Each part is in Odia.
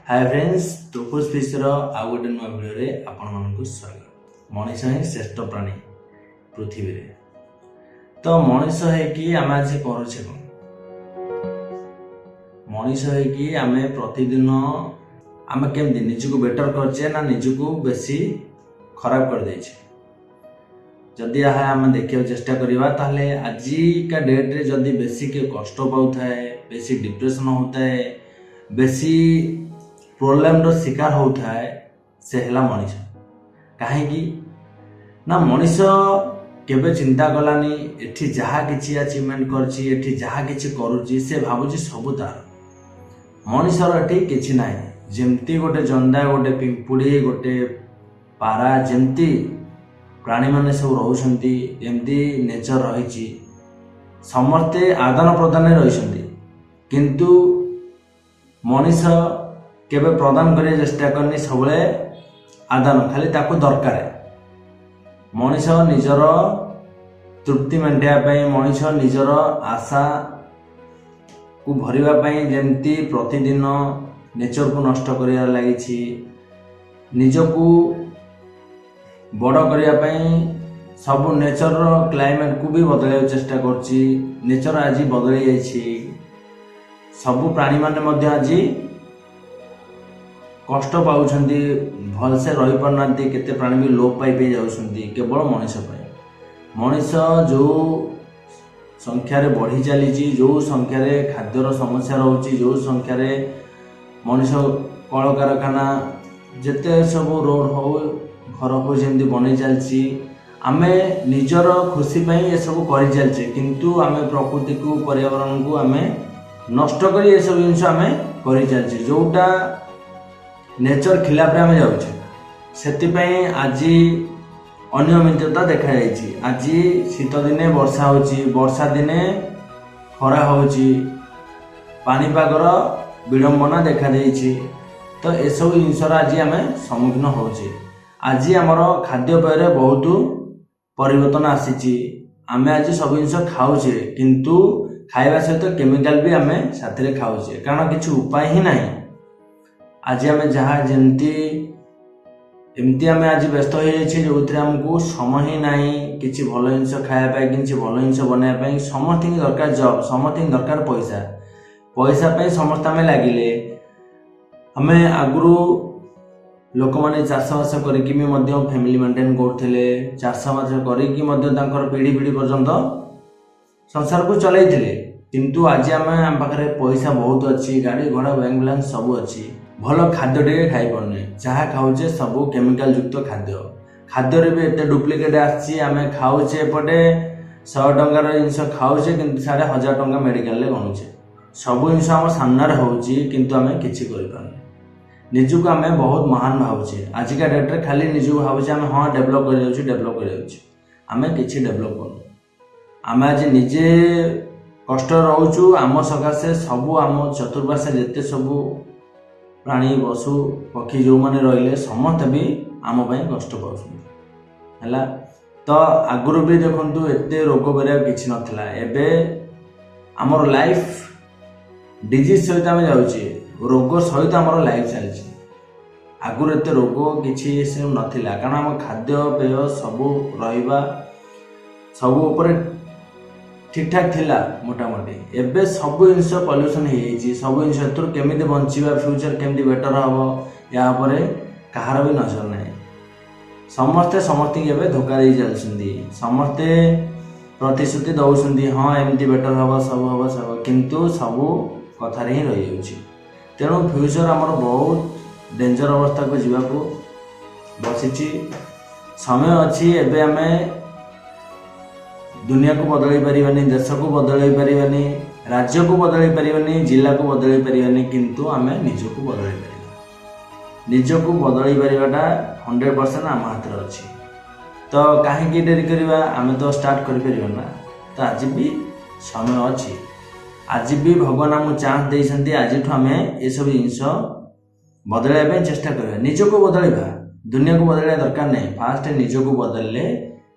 ହାଏ ଫ୍ରେଣ୍ଡସ୍, ତୋଫୁସ୍ ଫିସ୍ର ଆଉ ଗୋଟେ ନୂଆ ଭିଡ଼ିଓରେ ଆପଣମାନଙ୍କୁ ସ୍ୱାଗତ। ମଣିଷ ହିଁ ଶ୍ରେଷ୍ଠ ପ୍ରାଣୀ ପୃଥିବୀରେ। ତ ମଣିଷ ହେଇକି ଆମେ ଆଜି କରୁଛେ କ'ଣ? ମଣିଷ ହେଇକି ଆମେ ପ୍ରତିଦିନ ଆମେ କେମିତି ନିଜକୁ ବେଟର କରିଛେ ନା ନିଜକୁ ବେଶୀ ଖରାପ କରିଦେଇଛେ? ଯଦି ଏହା ଆମେ ଦେଖିବାକୁ ଚେଷ୍ଟା କରିବା, ତାହେଲେ ଆଜିକା ଡେଟ୍ରେ ଯଦି ବେଶୀ କିଏ କଷ୍ଟ ପାଉଥାଏ, ବେଶୀ ଡିପ୍ରେସନ୍ ହେଉଥାଏ, ବେଶୀ ପ୍ରୋବ୍ଲେମର ଶିକାର ହେଉଥାଏ, ସେ ହେଲା ମଣିଷ। କାହିଁକି ନା ମଣିଷ କେବେ ଚିନ୍ତା କଲାନି। ଏଠି ଯାହା କିଛି ଆଚିଭମେଣ୍ଟ କରିଛି, ଏଠି ଯାହା କିଛି କରୁଛି, ସେ ଭାବୁଛି ସବୁ ତାର। ମଣିଷର ଏଠି କିଛି ନାହିଁ। ଯେମିତି ଗୋଟେ ଜନ୍ଦା, ଗୋଟେ ପିମ୍ପୁଡ଼ି, ଗୋଟେ ପାରା, ଯେମିତି ପ୍ରାଣୀମାନେ ସବୁ ରହୁଛନ୍ତି, ଯେମିତି ନେଚର ରହିଛି, ସମସ୍ତେ ଆଦାନ ପ୍ରଦାନରେ ରହିଛନ୍ତି। କିନ୍ତୁ ମଣିଷ କେବେ ପ୍ରଦାନ କରିବାକୁ ଚେଷ୍ଟା କରିନି, ସବୁବେଳେ ଆଦାନ ଖାଲି ତାକୁ ଦରକାର। ମଣିଷ ନିଜର ତୃପ୍ତି ମେଣ୍ଟାଇବା ପାଇଁ, ମଣିଷ ନିଜର ଆଶାକୁ ଭରିବା ପାଇଁ ଯେମିତି ପ୍ରତିଦିନ ନେଚରକୁ ନଷ୍ଟ କରିବାରେ ଲାଗିଛି, ନିଜକୁ ବଡ଼ କରିବା ପାଇଁ ସବୁ ନେଚରର କ୍ଲାଇମେଟକୁ ବି ବଦଳାଇବାକୁ ଚେଷ୍ଟା କରୁଛି। ନେଚର ଆଜି ବଦଳି ଯାଇଛି। ସବୁ ପ୍ରାଣୀମାନେ ମଧ୍ୟ ଆଜି କଷ୍ଟ ପାଉଛନ୍ତି, ଭଲସେ ରହିପାରୁନାହାନ୍ତି। କେତେ ପ୍ରାଣୀ ବି ଲୋପ ପାଇ ପାଇ ଯାଉଛନ୍ତି କେବଳ ମଣିଷ ପାଇଁ। ମଣିଷ ଯେଉଁ ସଂଖ୍ୟାରେ ବଢ଼ି ଚାଲିଛି, ଯେଉଁ ସଂଖ୍ୟାରେ ଖାଦ୍ୟର ସମସ୍ୟା ରହୁଛି, ଯେଉଁ ସଂଖ୍ୟାରେ ମଣିଷ କଳକାରଖାନା ଯେତେ ସବୁ ରୋଡ଼ ହଉ, ଘର ହଉ, ଯେମିତି ବନେଇ ଚାଲିଛି, ଆମେ ନିଜର ଖୁସି ପାଇଁ ଏସବୁ କରିଚାଲିଛେ। କିନ୍ତୁ ଆମେ ପ୍ରକୃତିକୁ, ପର୍ୟାବରଣକୁ ଆମେ ନଷ୍ଟ କରି ଏସବୁ ଜିନିଷ ଆମେ କରିଚାଲିଛେ, ଯେଉଁଟା ନେଚର ଖିଲାପରେ ଆମେ ଯାଉଛେ। ସେଥିପାଇଁ ଆଜି ଅନିୟମିତତା ଦେଖାଯାଇଛି। ଆଜି ଶୀତ ଦିନେ ବର୍ଷା ହେଉଛି, ବର୍ଷା ଦିନେ ଖରା ହେଉଛି, ପାଣିପାଗର ବିଡ଼ମ୍ବନା ଦେଖାଦେଇଛି। ତ ଏସବୁ ଜିନିଷର ଆଜି ଆମେ ସମ୍ମୁଖୀନ ହେଉଛେ। ଆଜି ଆମର ଖାଦ୍ୟପେୟରେ ବହୁତ ପରିବର୍ତ୍ତନ ଆସିଛି। ଆମେ ଆଜି ସବୁ ଜିନିଷ ଖାଉଛେ, କିନ୍ତୁ ଖାଇବା ସହିତ କେମିକାଲ ବି ଆମେ ସାଥିରେ ଖାଉଛେ, କାରଣ କିଛି ଉପାୟ ହିଁ ନାହିଁ। ଆଜି ଆମେ ଯାହା ଯେମିତି ଏମିତି ଆମେ ଆଜି ବ୍ୟସ୍ତ ହୋଇଯାଇଛେ, ଯେଉଁଥିରେ ଆମକୁ ସମୟ ହିଁ ନାହିଁ କିଛି ଭଲ ଜିନିଷ ଖାଇବା ପାଇଁ, କିଛି ଭଲ ଜିନିଷ ବନାଇବା ପାଇଁ। ସମସ୍ତଙ୍କୁ ଦରକାର ଜବ୍, ସମସ୍ତଙ୍କୁ ଦରକାର ପଇସା। ପଇସା ପାଇଁ ସମସ୍ତେ ଆମେ ଲାଗିଲେ। ଆମେ ଆଗରୁ ଲୋକମାନେ ଚାଷବାସ କରିକି ବି ମଧ୍ୟ ଫ୍ୟାମିଲି ମେଣ୍ଟେନ୍ କରୁଥିଲେ। ଚାଷବାସ କରିକି ମଧ୍ୟ ତାଙ୍କର ପିଢ଼ି ପିଢ଼ି ପର୍ଯ୍ୟନ୍ତ ସଂସାରକୁ ଚଲେଇଥିଲେ। କିନ୍ତୁ ଆଜି ଆମ ପାଖରେ ପଇସା ବହୁତ ଅଛି, ଗାଡ଼ି ଘୋଡ଼ା, ବ୍ୟାଙ୍କ ବାଲାନ୍ସ ସବୁ ଅଛି, ଭଲ ଖାଦ୍ୟ ଟିକେ ଖାଇପାରୁନେ। ଯାହା ଖାଉଛେ ସବୁ କେମିକାଲ ଯୁକ୍ତ ଖାଦ୍ୟ। ଖାଦ୍ୟରେ ବି ଏତେ ଡୁପ୍ଲିକେଟ୍ ଆସିଛି। ଆମେ ଖାଉଛେ, ଏପଟେ 100 ଟଙ୍କାର ଜିନିଷ ଖାଉଛେ, କିନ୍ତୁ ସାଢ଼େ 1000 ଟଙ୍କା ମେଡ଼ିକାଲରେ ଗଣୁଛେ। ସବୁ ଜିନିଷ ଆମ ସାମ୍ନାରେ ହେଉଛି, କିନ୍ତୁ ଆମେ କିଛି କରିପାରୁନେ। ନିଜକୁ ଆମେ ବହୁତ ମହାନ ଭାବୁଛେ। ଆଜିକା ଡେଟ୍ରେ ଖାଲି ନିଜକୁ ଭାବୁଛେ ଆମେ, ହଁ, ଡେଭଲପ୍ କରିଯାଉଛୁ, ଡେଭଲପ୍ କରିଯାଉଛୁ। ଆମେ କିଛି ଡେଭଲପ୍ କରୁନୁ। ଆମେ ଆଜି ନିଜେ କଷ୍ଟରେ ରହୁଛୁ। ଆମ ସକାଶେ ସବୁ ଆମ ଚତୁର୍ପାର୍ଶ୍ୱରେ ଯେତେ ସବୁ ପ୍ରାଣୀ, ପଶୁ ପକ୍ଷୀ ଯେଉଁମାନେ ରହିଲେ, ସମସ୍ତେ ବି ଆମ ପାଇଁ କଷ୍ଟ ପାଉଛନ୍ତି। ହେଲା ତ ଆଗରୁ ବି ଦେଖନ୍ତୁ, ଏତେ ରୋଗ ବୈରାଗ କିଛି ନଥିଲା। ଏବେ ଆମର ଲାଇଫ୍ ଡିଜିଜ୍ ସହିତ ଆମେ ଯାଉଛେ, ରୋଗ ସହିତ ଆମର ଲାଇଫ୍ ଚାଲିଛି। ଆଗରୁ ଏତେ ରୋଗ କିଛି ଏସବୁ ନଥିଲା, କାରଣ ଆମ ଖାଦ୍ୟପେୟ ସବୁ, ରହିବା ସବୁ ଉପରେ ଠିକଠାକ୍ ଥିଲା ମୋଟାମୋଟି। ଏବେ ସବୁ ଜିନିଷ ପଲ୍ୟୁସନ୍ ହେଇଯାଇଛି। ସବୁ ଜିନିଷ ଏଥିରୁ କେମିତି ବଞ୍ଚିବା, ଫ୍ୟୁଚର୍ କେମିତି ବେଟର୍ ହେବ, ୟା ଉପରେ କାହାର ବି ନଜର ନାହିଁ। ସମସ୍ତେ ସମସ୍ତଙ୍କୁ ଏବେ ଧୋକା ଦେଇ ଚାଲିଛନ୍ତି। ସମସ୍ତେ ପ୍ରତିଶ୍ରୁତି ଦେଉଛନ୍ତି, ହଁ, ଏମିତି ବେଟର୍ ହେବ, ସବୁ ହେବ, ସବୁ, କିନ୍ତୁ ସବୁ କଥାରେ ହିଁ ରହିଯାଉଛି। ତେଣୁ ଫ୍ୟୁଚର୍ ଆମର ବହୁତ ଡେଞ୍ଜର ଅବସ୍ଥାକୁ ଯିବାକୁ ବସିଛି। ସମୟ ଅଛି। ଏବେ ଆମେ ଦୁନିଆକୁ ବଦଳାଇ ପାରିବାନି, ଦେଶକୁ ବଦଳାଇ ପାରିବାନି, ରାଜ୍ୟକୁ ବଦଳାଇ ପାରିବାନି, ଜିଲ୍ଲାକୁ ବଦଳାଇ ପାରିବାନି, କିନ୍ତୁ ଆମେ ନିଜକୁ ବଦଳାଇ ପାରିବା। ନିଜକୁ ବଦଳାଇ ପାରିବାଟା 100% ଆମ ହାତରେ ଅଛି। ତ କାହିଁକି ଡେରି କରିବା? ଆମେ ତ ଷ୍ଟାର୍ଟ କରିପାରିବା ନା। ତ ଆଜି ବି ସମୟ ଅଛି। ଆଜି ବି ଭଗବାନ ଆମକୁ ଚାନ୍ସ ଦେଇଛନ୍ତି। ଆଜିଠୁ ଆମେ ଏସବୁ ଜିନିଷ ବଦଳାଇବା ପାଇଁ ଚେଷ୍ଟା କରିବା। ନିଜକୁ ବଦଳାଇବା, ଦୁନିଆକୁ ବଦଳାଇବା ଦରକାର ନାହିଁ। ଫାଷ୍ଟ ନିଜକୁ ବଦଳିଲେ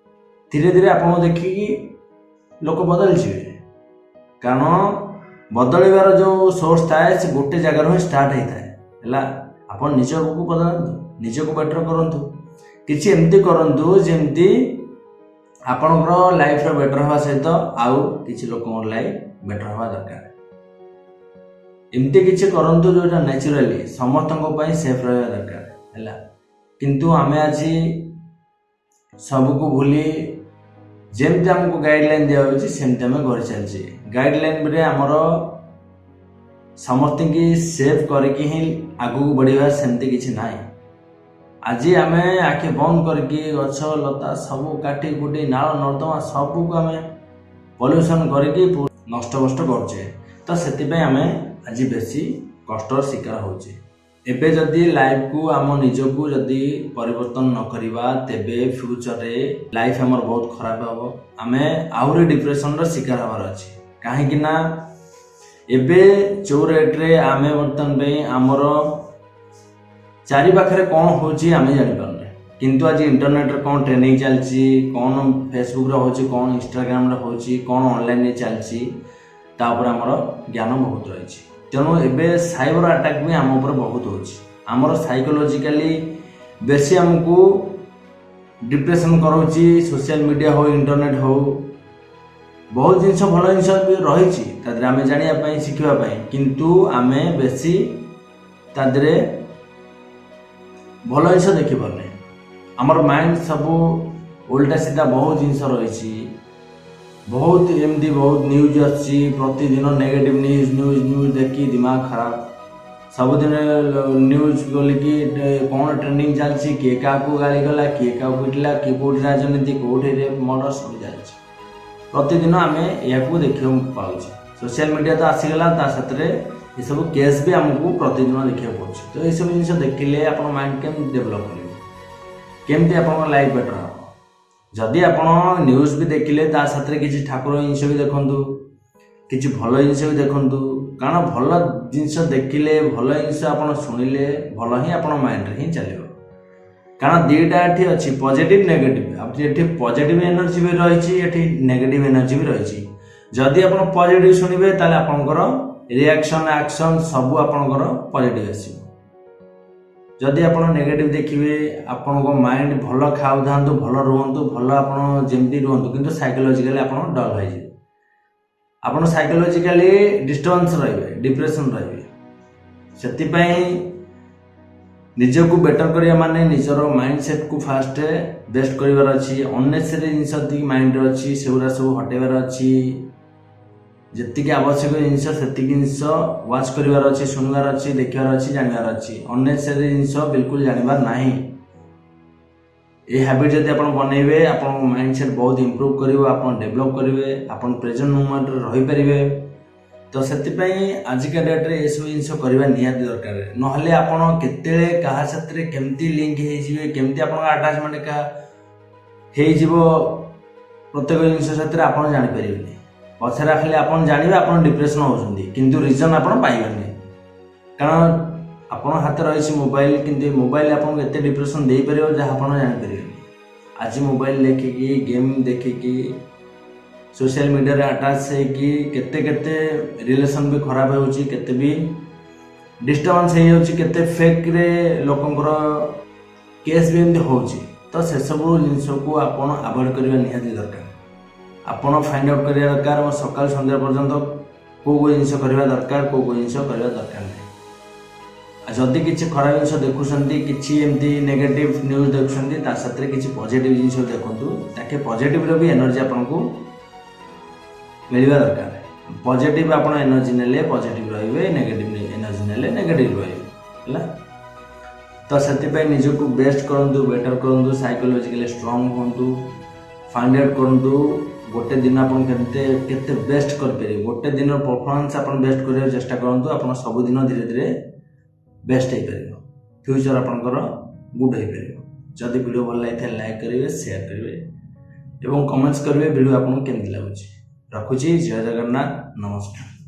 ଧୀରେ ଧୀରେ ଆପଣଙ୍କୁ ଦେଖିକି ଲୋକ ବଦଳିଯିବେ। କାରଣ ବଦଳିବାର ଯେଉଁ ସୋର୍ସ ଥାଏ, ସେ ଗୋଟେ ଜାଗାରୁ ହିଁ ଷ୍ଟାର୍ଟ ହେଇଥାଏ। ହେଲା, ଆପଣ ନିଜକୁ ବଦଳାନ୍ତୁ, ନିଜକୁ ବେଟର କରନ୍ତୁ। କିଛି ଏମିତି କରନ୍ତୁ ଯେମିତି ଆପଣଙ୍କର ଲାଇଫର ବେଟର ହେବା ସହିତ ଆଉ କିଛି ଲୋକଙ୍କର ଲାଇଫ ବେଟର ହେବା ଦରକାର। ଏମିତି କିଛି କରନ୍ତୁ ଯେଉଁଟା ନ୍ୟାଚୁରାଲି ସମସ୍ତଙ୍କ ପାଇଁ ସେଫ୍ ରହିବା ଦରକାର। ହେଲା, କିନ୍ତୁ ଆମେ ଆଜି ସବୁକୁ ଭୁଲି ଯେମିତି ଆମକୁ ଗାଇଡ଼ଲାଇନ୍ ଦିଆଯାଉଛି, ସେମିତି ଆମେ ଗଢ଼ି ଚାଲିଛେ। ଗାଇଡ଼ଲାଇନ୍ରେ ଆମର ସମସ୍ତଙ୍କୁ ସେଭ୍ କରିକି ହିଁ ଆଗକୁ ବଢ଼ିବା, ସେମିତି କିଛି ନାହିଁ। ଆଜି ଆମେ ଆଖି ବନ୍ଦ କରିକି ଗଛ ଲତା ସବୁ କାଟି କୁଟି, ନାଳ ନର୍ଦ୍ଦମା ସବୁକୁ ଆମେ ପଲ୍ୟୁସନ୍ କରିକି ନଷ୍ଟଭ୍ରଷ୍ଟ କରୁଛେ। ତ ସେଥିପାଇଁ ଆମେ ଆଜି ବେଶୀ କଷ୍ଟର ଶିକାର ହେଉଛେ। ଏବେ ଯଦି ଲାଇଫକୁ ଆମ ନିଜକୁ ଯଦି ପରିବର୍ତ୍ତନ ନ କରିବା, ତେବେ ଫ୍ୟୁଚରରେ ଲାଇଫ ଆମର ବହୁତ ଖରାପ ହେବ। ଆମେ ଆହୁରି ଡିପ୍ରେସନର ଶିକାର ହେବାର ଅଛି। କାହିଁକି ନା ଏବେ ଯେଉଁ ରେଟ୍ରେ ଆମେ ବର୍ତ୍ତମାନ ପାଇଁ ଆମର ଚାରି ପାଖରେ କ'ଣ ହେଉଛି ଆମେ ଜାଣିପାରୁନେ, କିନ୍ତୁ ଆଜି ଇଣ୍ଟରନେଟ୍ରେ କ'ଣ ଟ୍ରେଣ୍ଡିଂ ଚାଲିଛି, କ'ଣ ଫେସବୁକ୍ରେ ହେଉଛି, କ'ଣ ଇନଷ୍ଟାଗ୍ରାମରେ ହେଉଛି, କ'ଣ ଅନଲାଇନରେ ଚାଲିଛି, ତା ଉପରେ ଆମର ଜ୍ଞାନ ବହୁତ ରହିଛି। ତେଣୁ ଏବେ ସାଇବର ଆଟାକ୍ ବି ଆମ ଉପରେ ବହୁତ ହେଉଛି। ଆମର ସାଇକୋଲୋଜିକାଲି ବେଶୀ ଆମକୁ ଡିପ୍ରେସନ୍ କରାଉଛି। ସୋସିଆଲ ମିଡ଼ିଆ ହଉ, ଇଣ୍ଟରନେଟ୍ ହଉ, ବହୁତ ଜିନିଷ, ଭଲ ଜିନିଷ ବି ରହିଛି ତା ଦେହରେ ଆମେ ଜାଣିବା ପାଇଁ, ଶିଖିବା ପାଇଁ। କିନ୍ତୁ ଆମେ ବେଶୀ ତା ଦେହରେ ଭଲ ଜିନିଷ ଦେଖିପାରୁନେ। ଆମର ମାଇଣ୍ଡ ସବୁ ଓଲଟା ସିଧା ବହୁତ ଜିନିଷ ରହିଛି। ବହୁତ ଏମିତି ବହୁତ ନ୍ୟୁଜ୍ ଆସୁଛି ପ୍ରତିଦିନ, ନେଗେଟିଭ୍ ନ୍ୟୁଜ୍, ନ୍ୟୁଜ୍, ନ୍ୟୁଜ୍ ଦେଖି ଦିମାଗ ଖରାପ। ସବୁଦିନ ନ୍ୟୁଜ୍ ବୋଲିକି କ'ଣ ଟ୍ରେଣ୍ଡିଂ ଚାଲିଛି, କିଏ କାହାକୁ ଗାଳି କଲା, କିଏ କାହାକୁ ପିଟିଲା, କିଏ କେଉଁଠି ରାଜନୀତି, କେଉଁଠି ରେପ୍, ମର୍ଡର ସବୁ ଚାଲିଛି। ପ୍ରତିଦିନ ଆମେ ଏହାକୁ ଦେଖିବାକୁ ପାଉଛେ। ସୋସିଆଲ ମିଡ଼ିଆ ତ ଆସିଗଲା, ତା ସାଥିରେ ଏସବୁ କେସ୍ ବି ଆମକୁ ପ୍ରତିଦିନ ଦେଖିବାକୁ ପଡ଼ୁଛି। ତ ଏସବୁ ଜିନିଷ ଦେଖିଲେ ଆପଣ ମାଇଣ୍ଡ କେମିତି ଡେଭଲପ୍ କରିବେ? କେମିତି ଆପଣଙ୍କ ଲାଇଫ୍ ବେଟର୍ ହେବ? ଯଦି ଆପଣ ନ୍ୟୁଜ୍ ବି ଦେଖିଲେ, ତା ସାଥିରେ କିଛି ଠାକୁର ଜିନିଷ ବି ଦେଖନ୍ତୁ, କିଛି ଭଲ ଜିନିଷ ବି ଦେଖନ୍ତୁ। କାରଣ ଭଲ ଜିନିଷ ଦେଖିଲେ, ଭଲ ଜିନିଷ ଆପଣ ଶୁଣିଲେ, ଭଲ ହିଁ ଆପଣ ମାଇଣ୍ଡରେ ହିଁ ଚାଲିବ। କାରଣ ଦୁଇଟା ଏଠି ଅଛି, ପଜିଟିଭ୍, ନେଗେଟିଭ୍। ଆଉ ଏଠି ପଜିଟିଭ୍ ଏନର୍ଜି ବି ରହିଛି, ଏଠି ନେଗେଟିଭ୍ ଏନର୍ଜି ବି ରହିଛି। ଯଦି ଆପଣ ପଜିଟିଭ୍ ଶୁଣିବେ, ତାହେଲେ ଆପଣଙ୍କର ରିଆକ୍ସନ୍, ଆକ୍ସନ୍ ସବୁ ଆପଣଙ୍କର ପଜିଟିଭ୍ ଆସିବ। ଯଦି ଆପଣ ନେଗେଟିଭ୍ ଦେଖିବେ, ଆପଣଙ୍କ ମାଇଣ୍ଡ ଭଲ ଖାଉଥାନ୍ତୁ, ଭଲ ରୁହନ୍ତୁ, ଭଲ ଆପଣ ଯେମିତି ରୁହନ୍ତୁ, କିନ୍ତୁ ସାଇକୋଲୋଜିକାଲି ଆପଣ ଡଲ୍ ହେଇଯିବେ। ଆପଣ ସାଇକୋଲୋଜିକାଲି ଡିଷ୍ଟର୍ବାନ୍ସ ରହିବେ, ଡିପ୍ରେସନ୍ ରହିବେ। ସେଥିପାଇଁ ନିଜକୁ ବେଟର କରିବା ମାନେ ନିଜର ମାଇଣ୍ଡ ସେଟ୍କୁ ଫାଷ୍ଟ ବେଷ୍ଟ କରିବାର ଅଛି। ଅନନେସେସାରୀ ଜିନିଷ ଯେତିକି ମାଇଣ୍ଡରେ ଅଛି, ସେଗୁଡ଼ା ସବୁ ହଟେଇବାର ଅଛି। ଯେତିକି ଆବଶ୍ୟକ ଜିନିଷ, ସେତିକି ଜିନିଷ ୱାଚ୍ କରିବାର ଅଛି, ଶୁଣିବାର ଅଛି, ଦେଖିବାର ଅଛି, ଜାଣିବାର ଅଛି। ଅନନେସେସାରୀ ଜିନିଷ ବିଲକୁଲ ଜାଣିବାର ନାହିଁ। ଏ ହ୍ୟାବିଟ୍ ଯଦି ଆପଣ ବନେଇବେ, ଆପଣଙ୍କ ମାଇଣ୍ଡ ସେଟ୍ ବହୁତ ଇମ୍ପ୍ରୁଭ୍ କରିବ, ଆପଣ ଡେଭଲପ୍ କରିବେ, ଆପଣ ପ୍ରେଜେଣ୍ଟ ମୁମେଣ୍ଟରେ ରହିପାରିବେ। ତ ସେଥିପାଇଁ ଆଜିକା ଡେଟ୍ରେ ଏସବୁ ଜିନିଷ କରିବା ନିହାତି ଦରକାର। ନହେଲେ ଆପଣ କେତେବେଳେ କାହା ସାଥିରେ କେମିତି ଲିଙ୍କ ହେଇଯିବେ, କେମିତି ଆପଣଙ୍କ ଆଟାଚମେଣ୍ଟ କାହା ହେଇଯିବ ପ୍ରତ୍ୟେକ ଜିନିଷ ସାଥିରେ, ଆପଣ ଜାଣିପାରିବେନି। ପଛରେ ଖାଲି ଆପଣ ଜାଣିବେ ଆପଣ ଡିପ୍ରେସନ୍ ହେଉଛନ୍ତି, କିନ୍ତୁ ରିଜନ୍ ଆପଣ ପାଇବେନି। କାରଣ ଆପଣଙ୍କ ହାତରେ ରହିଛି ମୋବାଇଲ, କିନ୍ତୁ ଏ ମୋବାଇଲ ଆପଣଙ୍କୁ ଏତେ ଡିପ୍ରେସନ୍ ଦେଇପାରିବ ଯାହା ଆପଣ ଜାଣିପାରିବେନି। ଆଜି ମୋବାଇଲ ଦେଖିକି, ଗେମ୍ ଦେଖିକି, ସୋସିଆଲ ମିଡ଼ିଆରେ ଆଟାଚ୍ ହେଇକି କେତେ କେତେ ରିଲେସନ୍ ବି ଖରାପ ହେଉଛି, କେତେ ବି ଡିଷ୍ଟର୍ବାନ୍ସ ହେଇଯାଉଛି, କେତେ ଫେକ୍ରେ ଲୋକଙ୍କର କେସ୍ ବି ଏମିତି ହେଉଛି। ତ ସେସବୁ ଜିନିଷକୁ ଆପଣ ଆଭଏଡ଼ କରିବା ନିହାତି ଦରକାର। ଆପଣ ଫାଇଣ୍ଡ ଆଉଟ୍ କରିବା ଦରକାର, ମୋ ସକାଳୁ ସନ୍ଧ୍ୟା ପର୍ଯ୍ୟନ୍ତ କେଉଁ କେଉଁ ଜିନିଷ କରିବା ଦରକାର, କେଉଁ କେଉଁ ଜିନିଷ କରିବା ଦରକାର ନାହିଁ। ଆଉ ଯଦି କିଛି ଖରାପ ଜିନିଷ ଦେଖୁଛନ୍ତି, କିଛି ଏମିତି ନେଗେଟିଭ୍ ନ୍ୟୁଜ୍ ଦେଖୁଛନ୍ତି, ତା ସାଥିରେ କିଛି ପଜିଟିଭ୍ ଜିନିଷ ଦେଖନ୍ତୁ। ତାକେ ପଜିଟିଭ୍ର ବି ଏନର୍ଜି ଆପଣଙ୍କୁ ମିଳିବା ଦରକାର। ପଜିଟିଭ୍ ଆପଣ ଏନର୍ଜି ନେଲେ ପଜିଟିଭ୍ ରହିବେ, ନେଗେଟିଭ୍ ଏନର୍ଜି ନେଲେ ନେଗେଟିଭ୍ ରହିବେ। ହେଲା, ତ ସେଥିପାଇଁ ନିଜକୁ ବେଷ୍ଟ କରନ୍ତୁ, ବେଟର୍ କରନ୍ତୁ, ସାଇକୋଲୋଜିକାଲି ଷ୍ଟ୍ରଙ୍ଗ ହୁଅନ୍ତୁ। ଫାଇଣ୍ଡ ଆଉଟ୍ କରନ୍ତୁ ଗୋଟେ ଦିନ ଆପଣ କେତେ କେତେ ବେଷ୍ଟ କରିପାରିବେ। ଗୋଟେ ଦିନର ପରଫର୍ମାନ୍ସ ଆପଣ ବେଷ୍ଟ କରିବାକୁ ଚେଷ୍ଟା କରନ୍ତୁ। ଆପଣ ସବୁଦିନ ଧୀରେ ଧୀରେ ବେଷ୍ଟ ହେଇପାରିବ, ଫ୍ୟୁଚର୍ ଆପଣଙ୍କର ଗୁଡ୍ ହେଇପାରିବ। ଯଦି ଭିଡ଼ିଓ ଭଲ ଲାଗିଥାଏ, ଲାଇକ୍ କରିବେ, ସେୟାର କରିବେ ଏବଂ କମେଣ୍ଟସ୍ କରିବେ ଭିଡ଼ିଓ ଆପଣଙ୍କୁ କେମିତି ଲାଗୁଛି। ରଖୁଛି, ଜୟ ଜଗନ୍ନାଥ, ନମସ୍କାର।